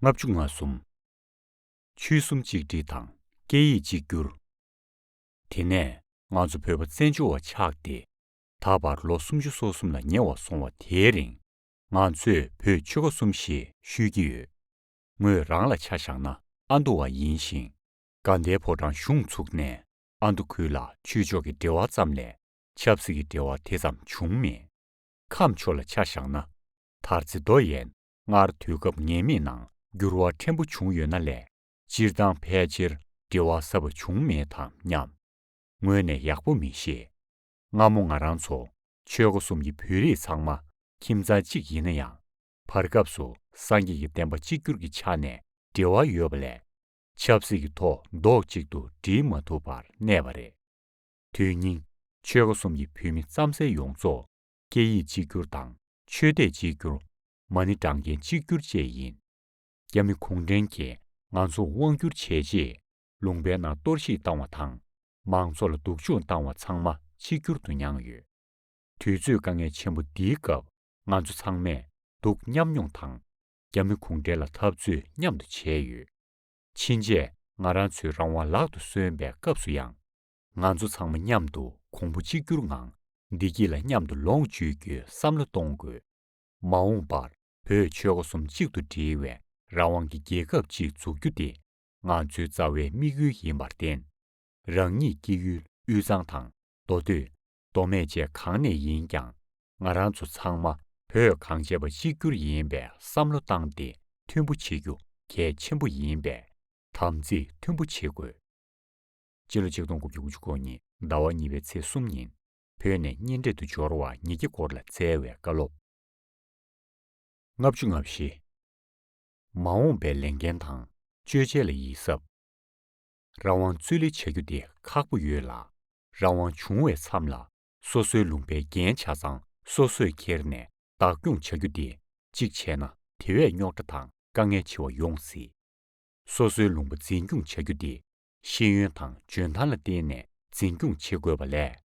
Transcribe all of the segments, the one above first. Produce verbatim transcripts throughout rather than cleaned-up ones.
ལྔ་བཅུ་ང་གསུམ། ཆོལ་གསུམ་གཅིག་སྒྲིལ་དང་སྐད་ཡིག་གཅིག་གྱུར། དེ་ནས་ང་ཚོ་བོད་པ་བཙན་བྱོལ་བ་ཆགས་ཏེ། ད་བར་ལོ་སུམ་ཅུ་སོ་གསུམ་ལ་ཉེ་བར་སོང་བ་དེའི་རིང་། ང་ཚོས་བོད་ཆོལ་ཁ་གསུམ་ཞེས་ཤོད་ཀྱི་ཡོད། ངོས་རང་ལ་ཆ་བཞག་ན་ཨ་མདོ་བ་ཡིན་ཞིང་། དགའ་ལྡན་ཕོ་བྲང་གཞུང་ཚུགས་ནས་ཨ་མདོ་ཁུལ་ལ་ཆོས་ཕྱོགས་ཀྱི་འབྲེལ་བ་ཙམ་ལས་ཆབ་སྲིད་ཀྱི་འབྲེལ་བ་དེ་ཙམ་བྱུང་མེད། ཁམས་ཕྱོགས་ལ་ཆ་བཞག་ན། དར་རྩེ་མདོ་ཡན་སྔར་དུས་སྐབས་ངེས་མེད་ནང་འགྱུར་བ་ཕྲན་བུ་བྱུང་ཡོད་ན་ལས། སྤྱིར་བཏང་ཕལ་ཆེར་འབྲེལ་བ་ཟབ་པ་བྱུང་མེད་དམ་སྙམ། ངོས་ནས་ཡག་པོ་མི་ཤེས། སྔ་མོ་ང་རང་ཚོ་ཆོལ་ཁ་གསུམ་གྱི་བོད་རིགས་ཚང་མ་ཁྱིམ་ཚང་གཅིག་ཡིན་ན་ཡང་། བར་སྐབས་སུ་སངས་རྒྱས་ཀྱི་བསྟན་པ་གཅིག་གྱུར་གྱི་ཆ་ནས་འབྲེལ་བ་ཡོད་པ་ལས། ཆབ་སྲིད་ཀྱི་ཐོག་རྡོག་གཅིག་ཏུ་སྒྲིལ་མ་ཐུབ་པར་གནས་པ་རེད། དོན་སྙིང་། ཆོལ་ཁ་གསུམ་གྱི་བོད་མི་རྩམ་ཟན་ཡོངས་རྫོགས་སྐད་ཡིག་གཅིག་གྱུར་དང་ཆོས་དད་གཅིག་གྱུར། མ་ཎི་བགྲང་མཁན་གཅིག་གྱུར་བཅས་ཡིན། རྒྱ་མི་གུང་ཁྲན་གྱིས་ང་ཚོར་དབང་བསྒྱུར་བྱས་རྗེས། ལུང་པའི་ནང་གཏོར་བཤིག་བཏང་བ་དང་། མང་ཚོགས་ལ་སྡུག་སྦྱོང་བཏང་བ་ཚང་མ་གཅིག་གྱུར་དུ་མྱངས་ཡོད། དུས་ཚོད་དཀའ་ངལ་ཆེན་པོ་འདིའི་སྐབས། ང་ཚོ་ཚང་མས་སྡུག་མཉམ་མྱོང་དང་། རྒྱ་མི་གུང་ཁྲན་ལ་འཐབ་རྩོད་མཉམ་དུ་བྱས་ཡོད། ཕྱིན་ཆད་ང་རང་ཚོའི་རང་དབང་ལག་ཏུ་སོན་པའི་སྐབས་སུ་ཡང་། ང་ཚོ་ཚང་མ་མཉམ་དུ་གོང་བུ་གཅིག་གྱུར་ངང་བདེ་སྐྱིད་ལ་མཉམ་དུ་ལོངས་སྤྱོད་རྒྱུའི་བསམ་བློ་གཏོང་དགོས། མ་འོངས་པར་བོད་ཆོལ་ཁ་གསུམ་གཅིག་ཏུ་སྒྲིལ་བའི་རང་དབང་གི་རྒྱལ་ཁབ་ཅིག་འཛུགས་རྒྱུ་དེ་ང་ཚོའི་རྩ་བའི་དམིགས་ཡུལ་ཡིན་པར་བརྟེན། རང་ཉིད་སྐྱེ་ཡུལ་དབུས་གཙང་དང་མདོ་སྟོད། མདོ་སྨད་བཅས་གང་ནས་ཡིན་ཀྱང་། ང་རང་ཚོ་ཚང་མ་བོད་གངས་ཅན་པ་གཅིག་གྱུར་ཡིན་པའི་བསམ་བློ་བཏང་སྟེ་མཐུན་པོ་བྱེད་རྒྱུ་གལ་ཆེན་པོ་ཡིན་པས། དམ་ཚིག་མཐུན་པོ་བྱེད་དགོས། སྤྱི་ལོ་ཆིག་སྟོང་དགུ་བརྒྱ་དགུ་བཅུ་གོ་གཉིས་ཟླ་བ་གཉིས་པའི་ཚེས་གསུམ་ཉིན་བོད་ནས་གཉེན་འཕྲད་དུ་འབྱོར་བ་ཉིས་བརྒྱ་སྐོར་ལ་བསྩལ་བའི་བཀའ་སློབ། ལྔ་བཅུ་ང་བཞི། མ་འོངས་པའི་ལས་འགན་དང་སྤྱོད་ཆས་ལ་ཡིད་གཟབ། རང་དབང་རྩོད་ལེན་བྱ་རྒྱུ་དེ་ཁག་པོ་ཡོད་ལ། རང་དབང་བྱུང་བའི་མཚམས་ལ་སོ་སོའི་ལུང་པའི་འགན་ཆ་ཚང་སོ་སོས་འཁྱེར་ནས་བདག་སྐྱོང་བྱ་རྒྱུ་དེ་གཅིག་བྱས་ན་དེ་བས་རྙོག་དྲ་དང་དཀའ་ངལ་ཆེ་བ་ཡོང་སྲིད། སོ་སོའི་ལུང་པ་འཛིན་སྐྱོང་བྱ་རྒྱུ་དེ་ཤེས་ཡོན་དང་འཇོན་ཐང་ལ་བརྟེན་ནས་འཛིན་སྐྱོང་བྱེད་དགོས་པ་ལས།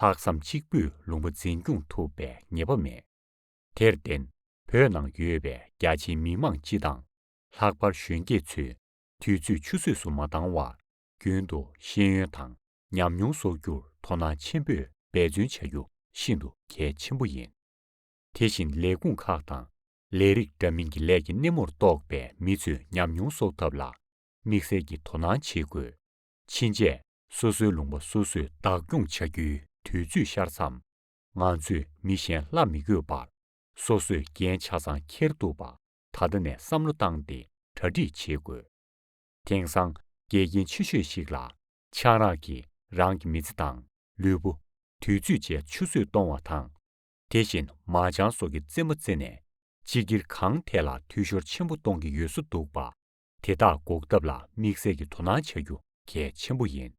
ལྷག་བསམ་གཅིག་པུས་ལུང་པ་འཛིན་སྐྱོང་ཐུབ་པའི་ངེས་པ་མེད། དེར་བརྟེན། བོད་ནང་ཡོད་པའི་རྒྱ་ཆེའི་མི་མང་སྤྱི་དང་ལྷག་པར་གཞོན་སྐྱེས་ཚོས་དུས་ཚོད་ཆུད་ཟོས་སུ་མ་བཏང་བར། རྒྱུན་དུ་ཤེས་ཡོན་དང་ཉམས་མྱོང་གསོག་རྒྱུར་དོ་སྣང་ཆེན་པོས་འབད་བརྩོན་བྱ་རྒྱུ་ཤིན་ཏུ་གལ་ཆེན་པོ་ཡིན། དེ་བཞིན་ལས་ཁུངས་ཁག་དང་ལས་རིགས་འདྲ་མིན་གྱི་ལས་ཀྱི་སྣེ་མོར་གཏོགས་པའི་མི་ཚོས་ཉམས་མྱོང་གསོག་ཐབས་ལ་དམིགས་བསལ་གྱིས་དོ་སྣང་བྱེད་དགོས། ཕྱིན་ཆད་སོ་སོའི་ལུང་པ་སོ་སོས་བདག་སྐྱོང་བྱ་རྒྱུའི་དུས་ཚོད་ཤར་མཚམས། ང་ཚོས་མི་གཞན་གླ་མི་དགོས་པར་སོ་སོས་འགན་ཆ་ཚང་འཁྱེར་ཐུབ་པ་ད་ལྟ་ནས་བསམ་བློ་བཏང་སྟེ་གྲ་སྒྲིག་བྱེད་དགོས། དེང་སང་འགལ་རྐྱེན་ཆེ་ཤོས་ཤིག་ལ། ཆང་རག་གིས་རང་གི་མི་ཚེ་དང་ལུས་པོ། དུས་ཚོད་བཅས་ཆུད་ཟོས་གཏོང་བ་དང་། དེ་བཞིན་མ་ཅང་སོགས་ཀྱི་རྩེད་མོ་རྩེ་ནས་སྤྱི་སྒེར་གང་ཐད་ལ་འཐུས་ཤོར་ཆེན་པོ་གཏོང་གི་ཡོད་བཟོ་འདུག་པ། དེ་དག་འགོག་ཐབས་ལ་དམིགས་བསལ་གྱི་དོ་སྣང་བྱ་རྒྱུ་གལ་ཆེན་པོ་ཡིན།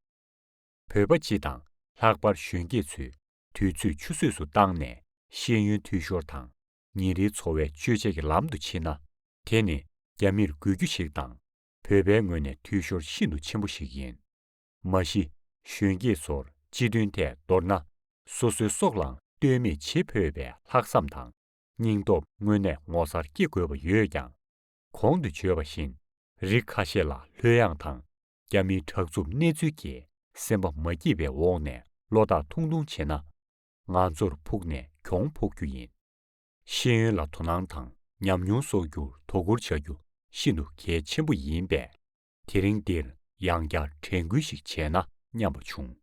བོད་པ་སྤྱི་དང་ལྷག་པར་གཞོན་སྐྱེས་ཚོས་དུས་ཚོད་ཆུད་ཟོས་སུ་བཏང་ནས་ཤེས་ཡོན་འཐུས་ཤོར་དང་ཉིན་རེའི་འཚོ་བའི་སྤྱོད་ཆས་ཀྱི་ལམ་དུ་ཕྱིན་ན། དེ་ནི་རྒྱ་མིར་དགོས་རྒྱུ་ཞིག་དང་། བོད་པའི་ངོས་ནས་འཐུས་ཤོར་ཤིན་ཏུ་ཆེན་པོ་ཞིག་ཡིན། མ་གཞི་གཞོན་སྐྱེས་ཚོར་སྤྱི་དོན་ཐད་མདོར་ན་སོ་སོའི་སྲོག་ལའང་ལྟོས་མེད་བྱེད་ཕོད་པའི་ལྷག་བསམ་དང་སྙིང་སྟོབས་དངོས་གནས་ངོ་མཚར་སྐྱེ་དགོས་པ་ཡོད་ཀྱང་། གོང་དུ་བརྗོད་པ་བཞིན་རིགས་ཁ་ཤས་ལ་ལྷོད་ཡངས་དང་རྒྱ་མིའི་དྲག་རྩུབ་གནས་ཚུལ་གྱིས་སེམས་པ་མ་སྐྱིད་པའི་འོག་ནས་བློ་ཐག་ཐུང་ཐུང་བྱས་ན། ང་ཚོར་ཕུགས་ནས་གྱོང་ཕོག་རྒྱུ་ཡིན། ཤེས་ཡོན་ལ་དོ་སྣང་དང་ཉམས་མྱོང་གསོག་རྒྱུར་དོ་ཁུར་བྱ་རྒྱུ་ཤིན་ཏུ་གལ་ཆེན་པོ་ཡིན་པས། དེ་རིང་འདིར་ཡང་བསྐྱར་དྲན་སྐུལ་ཞིག་བྱས་ན་སྙམ་པ་བྱུང་།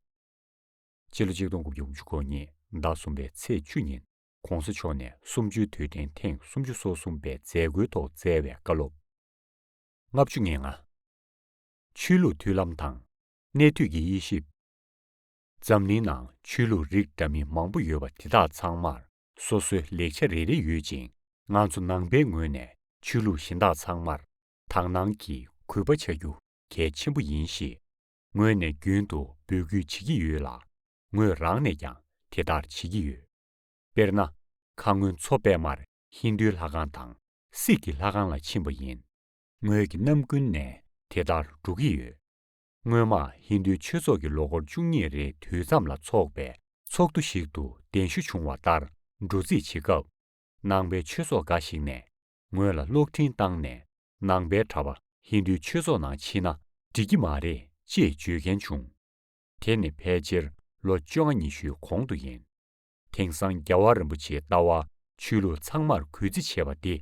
སྤྱི་ལོ་ཆིག་སྟོང་དགུ་བརྒྱ་དགུ་བཅུ་གོ་གཉིས་ཟླ་གསུམ་པའི་ཚེས་བཅུ་ཉིན་༸གོང་ས་མཆོག་ནས་གསུམ་བཅུའི་དུས་དྲན་ཐེངས་སུམ་ཅུ་སོ་གསུམ་པའི་མཛད་སྒོའི་ཐོག་བསྩལ་བའི་བཀའ་སློབ། ལྔ་བཅུ་ང་ལྔ། ཆོས་ལུགས་མཐུན་ལམ་དང་གནས་འདུས་ཀྱི་དབྱེ་ཞིབ། འཛམ་གླིང་ནང་ཆོས་ལུགས་རིགས་འདྲ་མིན་མང་པོ་ཡོད་པ་དེ་དག་ཚང་མར་སོ་སོའི་ལེགས་ཆ་རེ་རེ་ཡོད་ཅིང་། ང་ཚོ་ནང་པའི་ངོས་ནས་ཆོས་ལུགས་གཞན་དག་ཚང་མར་དག་སྣང་གིས་གུས་པ་བྱ་རྒྱུ་གལ་ཆེན་པོ་ཡིན་ཞེས་ངོས་ནས་རྒྱུན་དུ་འབོད་སྐུལ་བྱེད་ཀྱི་ཡོད་ལ། ངོས་རང་ནས་ཀྱང་དེ་ལྟར་བྱེད་ཀྱི་ཡོད། དཔེར་ན། ཁ་སྔོན་མཚོ་པད་མར་ཧིན་རྡུའི་ལྷ་ཁང་དང་སིག་གི་ལྷ་ཁང་ལ་ཕྱིན་པ་ཡིན། ངོས་ཀྱི་རྣམ་ཀུན་ནས་དེ་ལྟར་འགྲོ་གི་ཡོད། སྔོན་མ་ཧིན་རྡུའི་ཆོས་ཚོགས་ཀྱི་ལོ་འཁོར་བཅུ་གཉིས་རེའི་དུས་མཚམས་ལ་འཚོགས་པའི་ཚོགས་འདུ་ཞིག་ཏུ་གདན་ཞུ་བྱུང་བ་ལྟར་འགྲོ་རྩིས་བྱེད་སྐབས། ནང་པའི་ཆོས་ཚོགས་འགའ་ཞིག་ནས་ངོས་ལ་གློག་འཕྲིན་བཏང་ནས། ནང་པའི་གྲྭ་པ་ཧིན་རྡུའི་ཆོས་ཚོགས་ནང་ཕྱིན་ན་འགྲིག་གི་མ་རེད་ཅེས་བརྗོད་མཁན་བྱུང་། དེ་ནི་ཕལ་ཆེར་ལོ་བཅོ་ལྔ་ཉི་ཤུའི་གོང་དུ་ཡིན། དེང་སང་རྒྱལ་བ་རིན་པོ་ཆེའི་ལྟ་བ་ཆོས་ལུགས་ཚང་མར་གུས་བརྩི་བྱས་པ་འདི་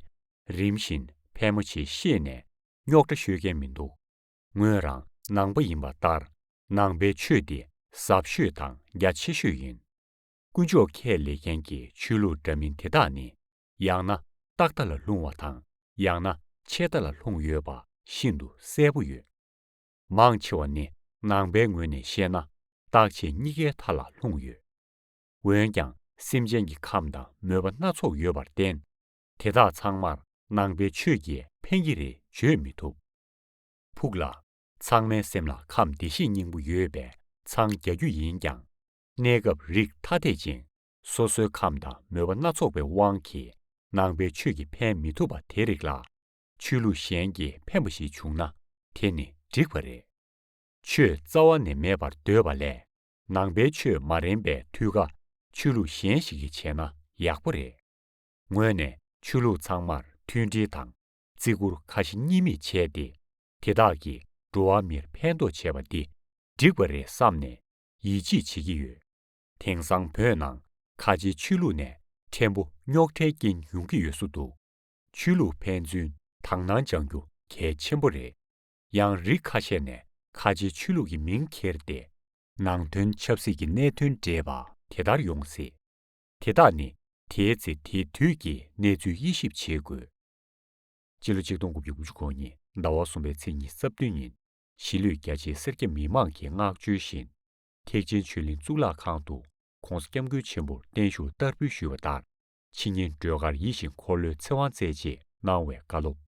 རིམ་བཞིན་ཕལ་མོ་ཆེས་ཤེས་ནས་རྙོག་དྲ་ཤོད་མཁན་མི་འདུག་ངོས་རང་ནང་པ་ཡིན་པ་ལྟར་ནང་པའི་ཆོས་འདི་ཟབ་ཤོས་དང་རྒྱ་ཆེ་ཤོས་ཡིན། དཀོན་མཆོག་ཁས་ལེན་མཁན་གྱི་ཆོས་ལུགས་འདྲ་མིན་དེ་དག་ནི་ཡང་ན་རྟག་མཐའ་ལ་ལྷུང་བ་དང་ཡང་ན་ཆད་ལྟ་ལ་ལྷུང་ཡོད་པ་ཤིན་ཏུ་གསལ་པོ་ཡོད། མང་ཆེ་བ་ནི་ནང་པའི་ངོས་ནས་བཤད་ན་རྟག་ཆད་གཉིས་ཀའི་མཐའ་ལ་ལྷུང་ཡོད། འོན་ཀྱང་སེམས་ཅན་གྱི་ཁམས་དང་མོས་པ་སྣ་ཚོགས་ཡོད་པར་བརྟེན། དེ་དག་ཚང་མར་ནང་པའི་ཆོས་ཀྱིས་ཕན་གྱི་རེད་བརྗོད་མི་ཐུབ། ཕུགས་ལ། ཚང་མའི་སེམས་ལ་ཁམས་བདེ་གཤེགས་སྙིང་པོ་ཡོད་པས་འཚང་རྒྱ་རྒྱུ་ཡིན་ཀྱང་། གནས་སྐབས་རིགས་ཐ་དད་ཅིང་། སོ་སོའི་ཁམས་དང་མོས་པ་སྣ་ཚོགས་པའི་དབང་གིས་ནང་པའི་ཆོས་ཀྱིས་ཕན་མི་ཐུབ་པ་དེ་རིགས་ལ། ཆོས་ལུགས་གཞན་གྱིས་ཕན་པ་ཞིག་བྱུང་ན་དེ་ནི་འགྲིག་པ་རེད། ཆོས་རྩ་བ་ནས་མེད་པར་འདོད་པ་ལས། ནང་པའི་ཆོས་མ་རན་པའི་དུས་ཀ་ཆོས་ལུགས་གཞན་ཞིག་གིས་བྱས་ན་ཡག་པོ་རེད། ངོས་ནས་ཆོས་ལུགས་ཚང་མར་མཐུན་སྒྲིལ་དང་བརྩི་བཀུར་ཁ་ཞེ་གཉིས་མེད་བྱས་ཏེ། དེ་དག་གིས་འགྲོ་བ་མིར་ཕན་ཐོགས་བྱས་པ་འདི་འགྲིག་པ་རེད་བསམ་ནས་ཡིད་ཆེས་བྱེད་ཀྱི་ཡོད། དེང་སང་བོད་ནང་ཁ་ཆེའི་ཆོས་ལུགས་ནས་ཕྲན་བུ་རྙོག་ཁྲའི་རྐྱེན་ཡོང་གི་ཡོད་བཟོ་འདུག་ཆོས་ལུགས་ཕན་ཚུན་དག་སྣང་སྦྱང་རྒྱུ་གལ་ཆེན་པོ་རེད། ཡང་རིགས་ཁ་ཤས་ནས་ཁ་ཆེའི་ཆོས་ལུགས་ཀྱི་མིང་ཁྱེར་ཏེ། ནང་དོན་ཆབ་སྲིད་ཀྱི་གནད་དོན་འདྲེས་པ་དེ་ལྟར་ཡོང་སྲིད། དེ་དག་ནི་དེའི་ཚེ་དེའི་དུས་ཀྱི་གནས་ཚུལ་དབྱེ་ཞིབ་བྱེད་དགོས། སྤྱི་ལོ་ཆིག་སྟོང་དགུ་བརྒྱ་དགུ་བཅུ་གོ་གཉིས་ཟླ་བ་གསུམ་པའི་ཚེས་ཉི་ཤུ་རྩ་བདུན་ཉིན། གཞིས་ལུས་རྒྱ་ཆེའི་སེར་སྐྱ་མི་མང་གིས་མངགས་བཅོལ་བཞིན། ཐེག་ཆེན་ཆོས་གླིང་གཙུག་ལག་ཁང་དུ་༸གོང་ས་༸སྐྱབས་མགོན་ཆེན་པོར་བརྟན་བཞུགས་བསྟར་འབུལ་ཞུས་པ་ལྟར། ཕྱི་ཉིན་སྒྲོལ་དཀར་ཡིད་བཞིན་འཁོར་ལོའི་ཚེ་དབང་རྩེ་རྗེས་གནང་བའི་བཀའ་སློབ།